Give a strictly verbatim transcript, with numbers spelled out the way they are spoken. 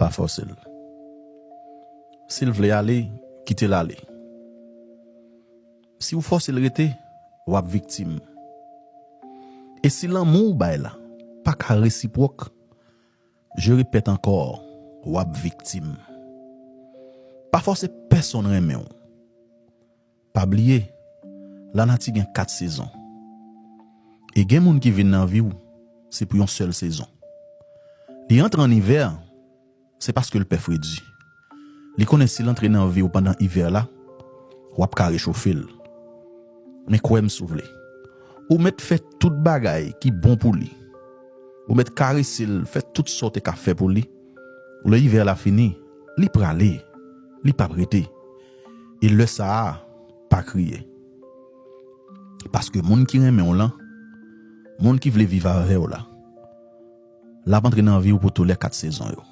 pa fòse l. Si l vle ale, kite l ale. Si w fòse l rete, w ap viktim. E si lanmou w bay la pa ka resipwòk, je répète encore, w ap viktim. Pa fòse pèsonn renmen w. Pa bliye, lanati gen kat sezon. E gen moun ki vin nan vi w, se pou yon sèl sezon. Li antre ann ivè, se paske l pè fredi. Li konnen si l antre nan vi w pandan ivè la, w ap ka rechofe l. Men kwè m si w vle. Ou mèt fè tout bagay ki bon pou li. Ou mèt karese l, fè tout sa w te ka fè pou li. Lè ivè la fini, li prale. Li p ap rete. E lè sa a, pa kriye. Paske moun ki renmen w lan, moun ki vle viv avè w la, l ap antre nan vi w pou tou lè kat sezon yo.